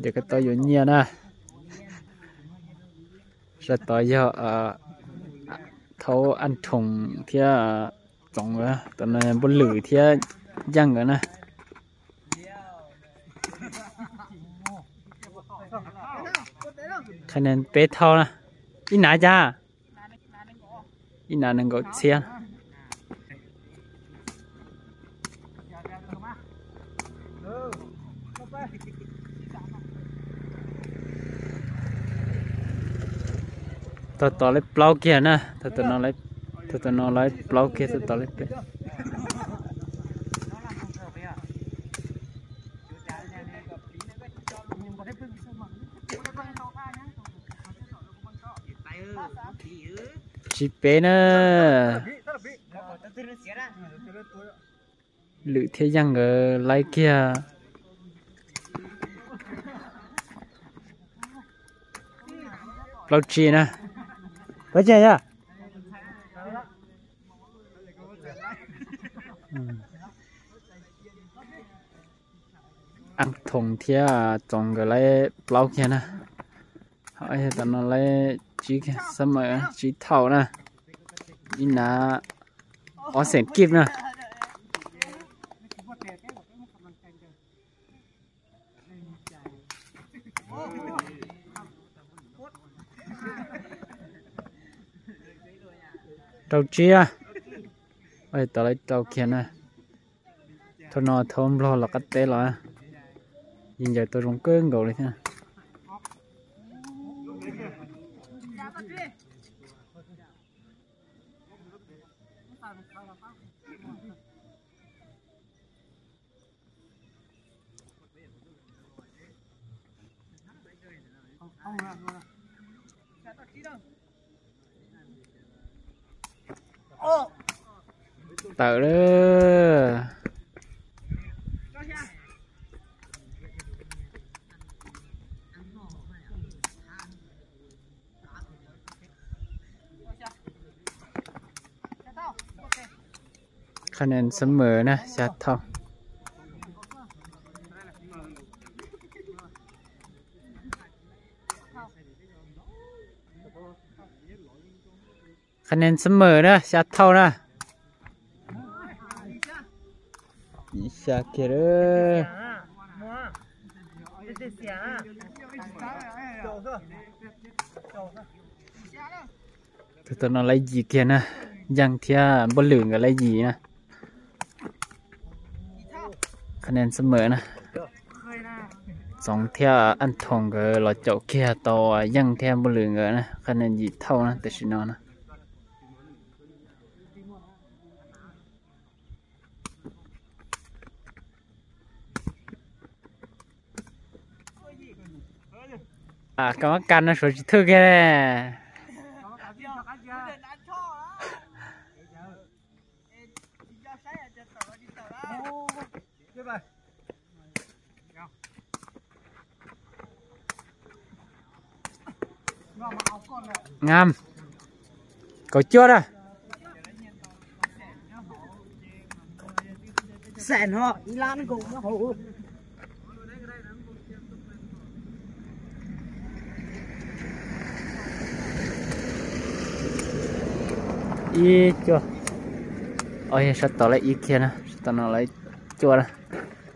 Ces koj tau yuav nyiaj na. Sab tod yog thaub Aj Thoom thiab Txoov, tam no Npauj Lwm thiab Yeej nkawd na. Qhia peb thaub na. Ib nas cas? Ib nas nees nkaum txhiab. Tau tom lawv plaub kiag na, tau tom no lawv plaub kiag, tau tom lawv peb. Tsib peb na. Lwm thiab Yeej nkawd laib kiag plaub tsib na. Pab tseg yog Aj Thoom thiab Txoov nkawd laib plaub kiag na. Ho yog tom no laib tsib kiag, xab mawm tsib thaum na. Ib nas ob xees kib na. Rau tsib, tau lawv rau kiag na. Thaum no thaub Nplog los qab teb los, yeej ncaws tau zoo kawg nkaus li thiab. Tawm lawm. Qhab nen xab mawm na, xya thauj. Qhab nen xab mawm na, xya thauj na. Xya kiag lawm. Tus tom no laib yim kiag na, Yeej thiab Npauj Lwm nkawd laib yim na. Qhab nen xab mawm na, Txoov thiab Aj Thoom nkawd los caum kiag tau Yeej thiab Npauj Lwm nkawd na, qhab nen yim thauj na tam sim no na. Kab mab kas no suav tsis thwj kiag. Ngam, kaum cuaj na. Ib cuaj, o yog sab tod laib ib kiag na, sab tod no laib cuaj na.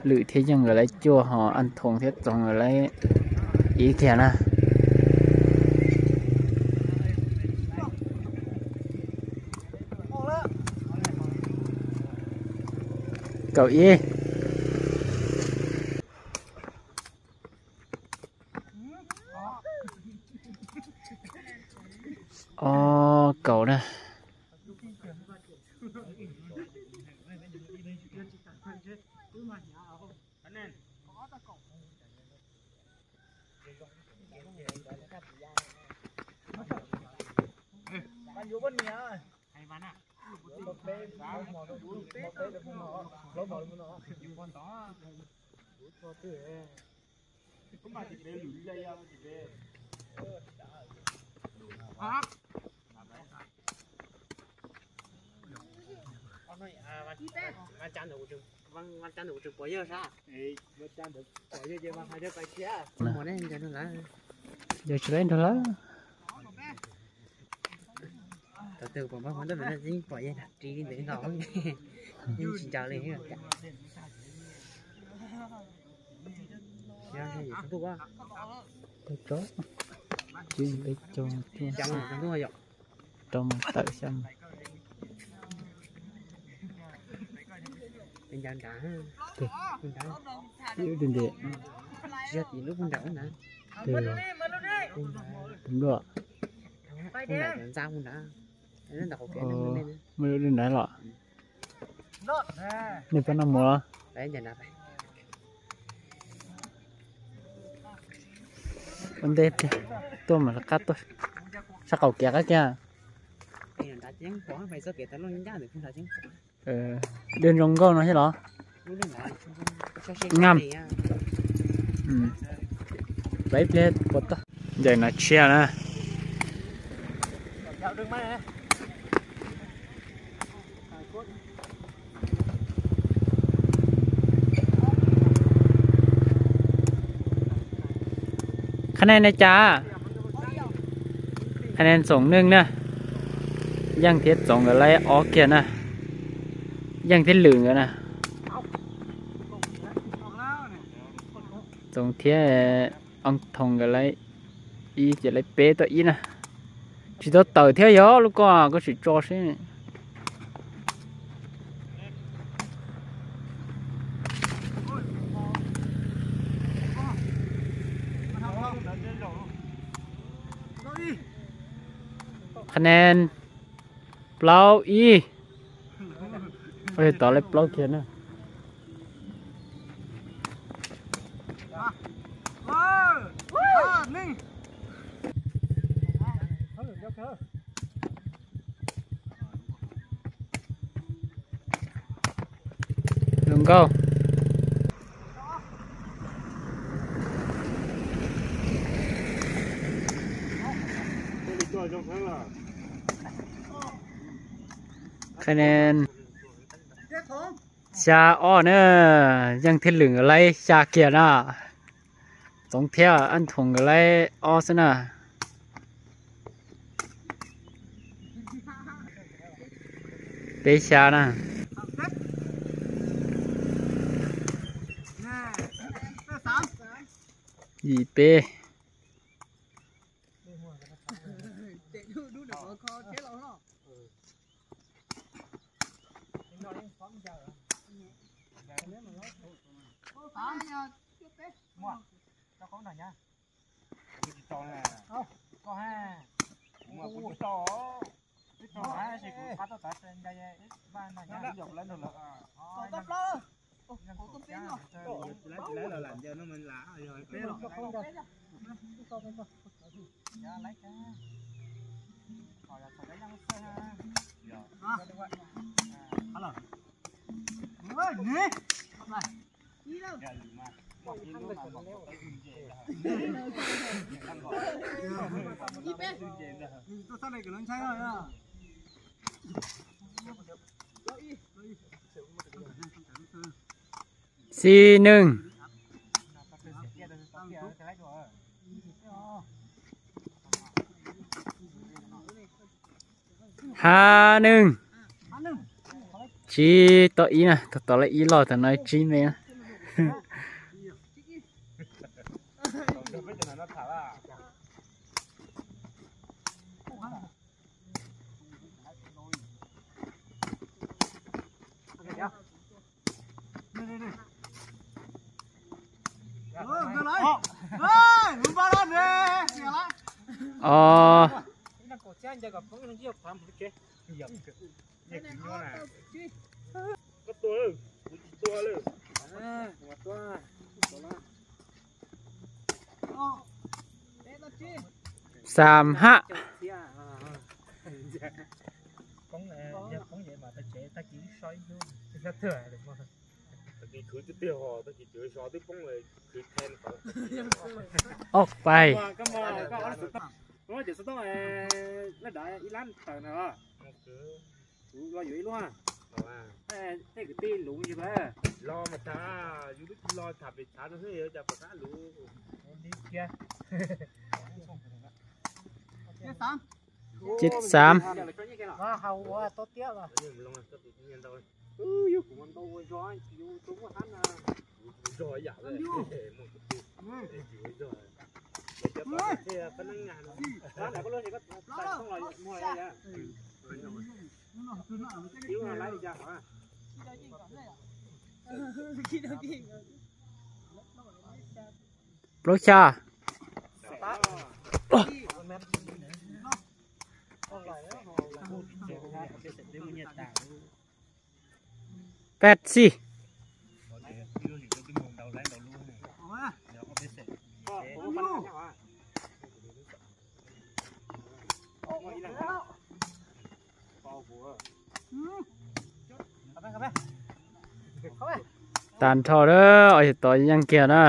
Lwm thiab Yeej nkawd laib cuaj, ho Aj Thoom thiab Txoov nkawd laib ib kiag na. Kaum ib. Ob kaum na. Yog tsis laib nrog lawm. Thaum twg pom npawg Huab Ntuj Lwm no yeej pom yeej ris li ntawd nkaus, yeej tsis ncaws li. Peb caug, peb caug, rau mus tawm xya. Tus nram, tus nram, tus nram, tus nram. Muaj lub nram los. Nej pab noj mov los? Ua ntej tuaj mas lawv qab tuaj sab qaum kev qab kiag. Dej zoo nkauj no thiab los? Ngam. Peb pliag puas toj. Ncaim no tshiab na. Qhab nej ne cas? Qhab nej Txoov Neej na. Yeej thiab Txoov nkawd laib ob kiag na. Yeej thiab Lwm nkawd na. Txoov thiab Ooj Thoom nkawd laib ib ces laib peb tau ib na. Tsis tau tawm thiab yog lub ko, koj sim tso seb. Qhab nej plaub ib. Tov laib plaub kiag na. Zoo nkauj. Qhab nej xya ob na, Yeej thiab Lwm nkawd laib xya kiag na. Txoov thiab Ooj Thoom nkawd laib ob xwb na. Peb xya na. Yim peb. Xib neej. Hab neej. Tsib tau ib na, tau tau lawm ib loj tam no tsib me na. Os. Xam hab. Ob pais. Kuv los yuav ib lub. Tej kwv tij luv los mas tas, yus lub tsis los tham pem tshav no xwb, cas pom qab luv. Tsib xaam. Plaub xya. Peb xij. Tag nrho lawm, ob yawg tod yeej kiag na.